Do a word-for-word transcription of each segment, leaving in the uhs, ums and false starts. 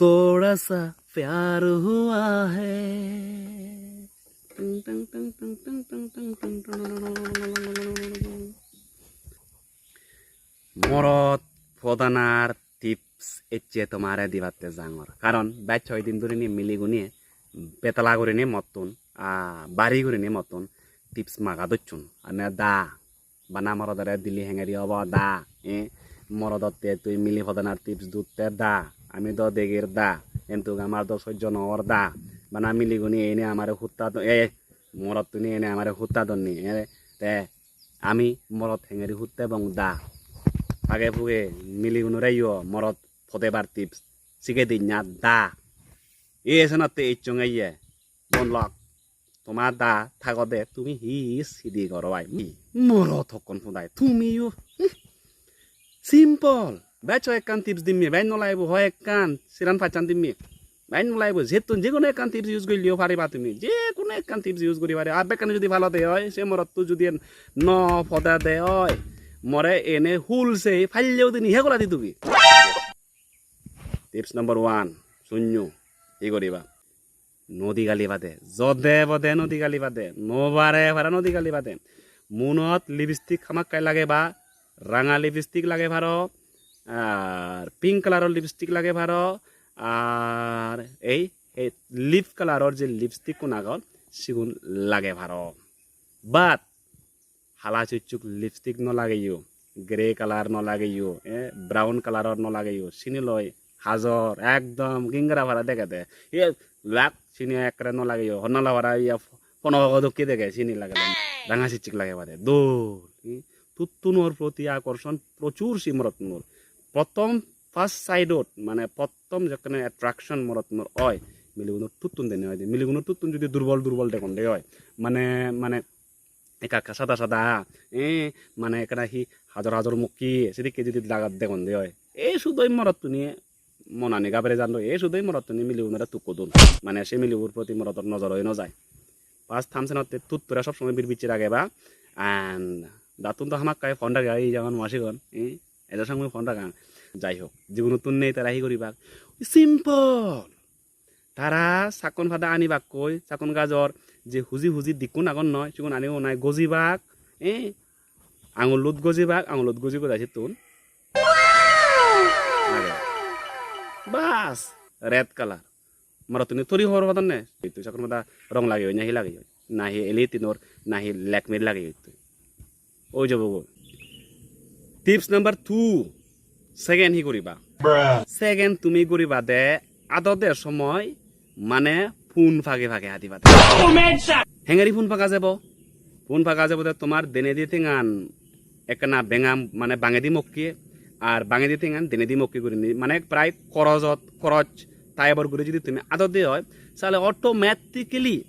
थोड़ा सा प्यार हुआ है। Morot podanar tips ecche tomare dibatte jangor. Karon bej hoi din durinei miligune betala gurinei mottun, ah, bari gurinei mottun tips maga docchun. Ane da, bana morodore dili hengeri obo da, eh? Morodotte tui mili podanar tips dutte da, ami do degir da, entuk amar do sojjo no or da, bana miligune ene amare hutta do-, eh, morottune ene amare hutta donni, eh? Te ami morot hengeri hutte bong da. Page puge miligunore yo morot podebar tips sige dinya da. Iye senotte icchonge iye. Bon lok. Toma da thagode tumi hi sidi goro ai? Morot hokkon podai. Tumiyo. Hmm. Simple. Bej hoi ekkan tips dimmi. Bej no laibo hoi ekkan. Siran pachan dimmi. Bej no laibo. Jettun je kono ekkan tips use gorileo pariba tumi. Je kono ekkan tips use guri pare. Ar bekkani judi palo de oi, se morotto judi en no poda de oi, more ene hul sei palle udini he gola di dugi. Tips number one, sunyo. Hi guriba? Nodi gali bade. Jode bode nodi gali bade. No bare para nodi gali bade. Munot lipstick hamakkai lage ba, ranga lipstick lage paro, ar pink color-or lipstick lage paro, ar ei, ei lip color-or je lipstick-kun agon, sigun lage paro. But hala chuchuk lipstick no lageyo, grey color no lageyo, eh, brown color-or no lageyo, sini loi hajor ekdom gingara para degede. Ye lak sini ekkere no lageyo, honna la para iya pono dokke dege sini lagele. Ranga chichik lage bade. Dol. Hmm? Tuttunor proti akorson prochur si morottunor. Prothom first sight-ot, mane prothom jekkene attraction morottunor oi, miligunor tuttun dene oi de. Miligunor tuttun judi durbol durbol degon de oi, mane, mane ekka ekka sada sada, eh, mane ekkena hi hajor hajor mukki, sidikke judi lagat degon de oi. Ei sudoi morottuni monani gabere jando, ei sudoi morottuni miligunore tukko don. Mane se miligur proti morodor nojor oi no jai. Pas thamsenotte tutture sob somoi bir bicche rageba. And dattun do hamakkai phone rage, ei jemon masigon, eh, ejo song mui phone ragang. Jai hok, jigunottun nei tara hi guribak? Simple. Tara sakkon pada anibakkoi, sakkon gajor je huji huji dikkun agon noi, sigun ani unai gojibak, eh? Angulot gojibak, angulot goji gojai sittun. Age. Bas, red color. Morottuni tori hobor padonne. Ittu sakkon pada rong lageyoi, nahi lageyoi. Nahi Elite-inor, nahi Lakme-r lageyoi ittu. Oi jabo go. Tips number two. Second hi guriba? Second tumi guriba de adode somoi mane phun page page hadiba de. Hengeri phun paga jebo? Phun paga jebo de tomar denedi tengan ekkena benga mane bangedi mokke ar bangedi tengan denedi mokke gurinei mane prai korojot koroj type-or guri judi tumi adode oi, sale automatically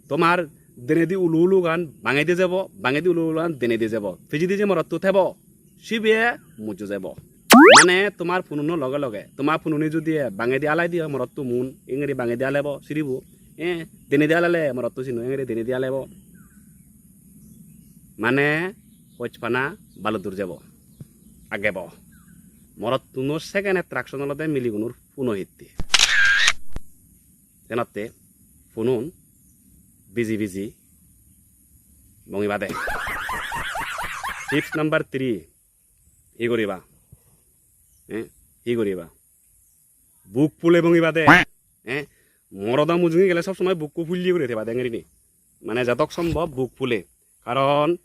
tomar denedi ulu ulugan bangedi jebo, bangedi ulu ulugan denedi jebo. Pijedi je morotto thebo, sibe mujjo jebo. Mane tomar pununo loge loge, tomar pununi judi bangedi alai diye morotto mun, engeri bangedi alebo siribo, eh, denedi alale morotto sino, engeri denedi alebo. Mane hochpana baludur jebo, agebo. Morottunor second attraction olode miligunor puno hitte. Senotte phunun biji biji bongiba de. Tips number three, hi guriba? Eh, hi guriba? Buk phule bongiba de. Eh, morodo mujungi gele sob somoi bukko phulye guri theba de engerini. Mane jadok sombob buk phule. Karon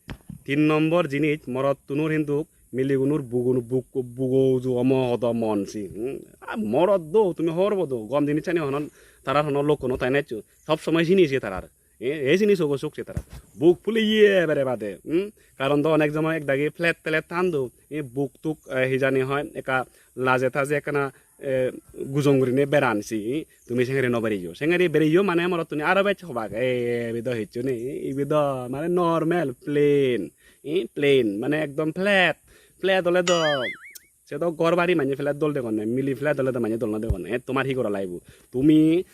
tin nombor jinis, morottunor hintu miligunor bugun-, buk-, bugo uju omo hodo mon si. Hmm? A, morot do, tumi hobor po do, gom jinissani hono, tarar hono lokko no tai na eccho. Sob somoi sini se tarar. E, e sini sogo sok se tarar. Buk phule iye bere bade. Hmm? Karon do onek jone ek dagi flat telet than do. E buk tuk, e, hijani hoi, ekka laje taje ekkana eh, gujong gurinei beran si, tumi sengeri no bereyo. Sengeri bereyo mane morottuni aro bej hobak, "Eh, ibe do hissu nei, ibe do mane normal, plain, eh, plain, mane ekdom flat, flat ole do, se do ghor bari manye flat dol degonne, mili flat ole do manye dol no degonne." Eh, tomar hi gora laibo? Tumi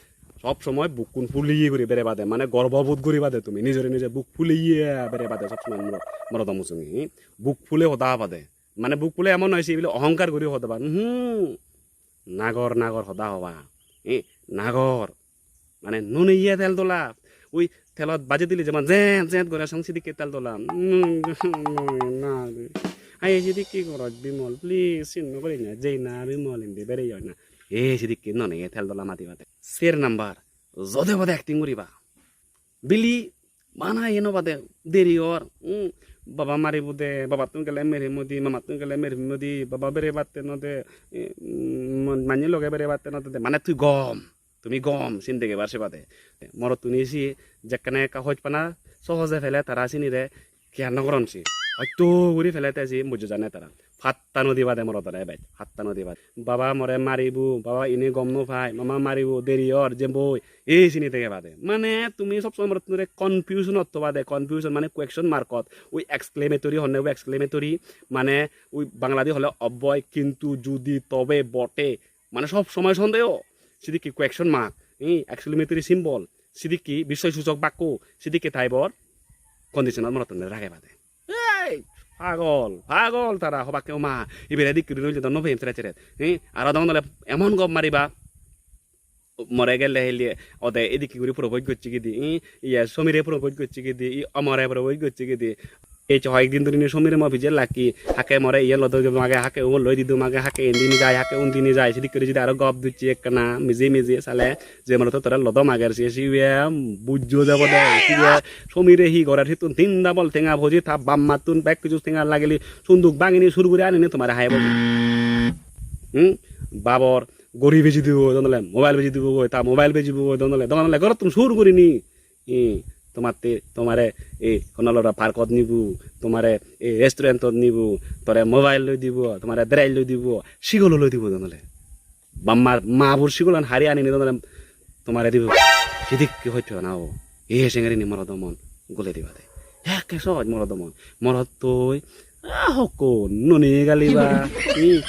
sob somoi bukkun fuliye guri berebade, mane gorbobod guribade tumi, nijore nije buk fuliye berebade sob somoi moro-, morodo mujunge, eh? Buk fule hoda hobade. Mane buk fule emon noi, se bile ohongkar guri hoda ba. Uhu. Nagor nagor hoda hoba. Eh, nagor. Mane nuneye tel dola. Ui telot baje dile jemon jet jet gore song sidikke tel dola. Mm, na. Ai sidikke goroj Bimol, please, sin no gori na. Jei na Bimol indi bereyoi na. Eh, sidikke nuneye tel dola madi bade. Ser number, jode bode acting guriba. Bili bana yen obade deri or. Hmm. Baba maribo de, babattun gele merimo di, mamattun gele merimo di, baba berebatte no de, eh, mm, manye loge berebatte no de, mane tui gom, tumi gom, sin degebar sebade. Morottuni si jekkene ekka hojpana sohoje pele tara sinire care no goron si. Hoyto guri pele te si mojjo jane tara. Patta no diba de morodore bej, patta no diba. Baba more maribo, baba ine gom no pai, mama maribo, deri or, jemboi, ei sini dege bade. Mane tumi sob somoi morottunore confusion ot thoba de, confusion mane question mark ot, ui exclamatory honne, ui exclamatory mane ui Bangladi hole obboi, kintu, judi, tobe, bote, mane sob somoi sondeho, sidikke question mark, eh, exclamatory symbol, sidikke bissoy sujok bakko, sidikke type or condition ot morottunore rage bade. Ei, pagol, pagol tara hobakke oma. Ibere dik guri nw jadon, nw peyem seret seret. Hi, aro dong dole emon gop mariba. More gelle hille ode edikke guri propose gocche gidi. Hi, iye Somire propose gocche gidi. I Omore propose gocche gidi. Ei hoyek din dhuri ni Somire mo pije laki. Hakke more iye lodo mage, hakke ubo loi didu mage, hakke indi ni jai, hakke undi ni jai. Sidik guri judi aro gop ducche ekkana mije mije sale. Je morot tore lodo mager se sibe bujjo debo de, sibe Somire hi gorer, sittun tin double tenga boji ta bap mattun bek kiju tenga lagili sunduk bangini sur guri anini tomare haibo. Hmm? Babor gori beji dibo, donole mobile beji dibo goi, ta mobile beji dibo goi, donole, donole gorottun sur gurini. Hi, tomatte, tomare, ei, hono lora parkot nibo, tomare, ei, restaurant-ot nibo, tore mobile loi dibo, tomare dress loi dibo, sigolo loi dibo, donole. Bamma, mabur sigolan hari anini donole tomare dibo. Sidikke hojpana o. E sengeri ni morodo mon gole diba de. Ekke sohoj morodo mon. Morottoi, ah, hokko, noni galiba. Hi,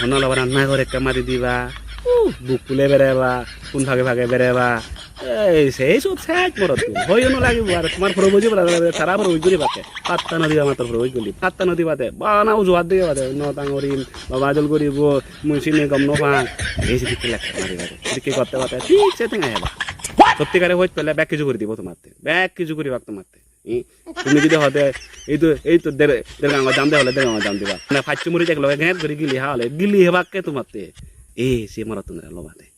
hono lobana nagor ekka mari diba. Uh, buk pule bereba, kun phage phage bereba. Ei, sei sot sej morottun. Hoyo no lagibo ar tomar propose gora, tara propose guribakke. Patta no diba mattor propose guli. Patta no diba de. Bana uju hat diba de. No tangorim, baba jol guribo. Mui sini gom no pang. Ei sidikke lekka mari bade. Sidikke gotte gotte thik se tenga heba. Sotti gare hoj pele bek kiju guri dibo tomatte. Bek kiju guribak tomatte. I, tumi judi hode, ei to, ei to der, der gango jam de hole der gango jam diba. Na pacchu muri ek loge get guri gili ha hole, gili hebakke tomatte. Ei, se morottunore lobade.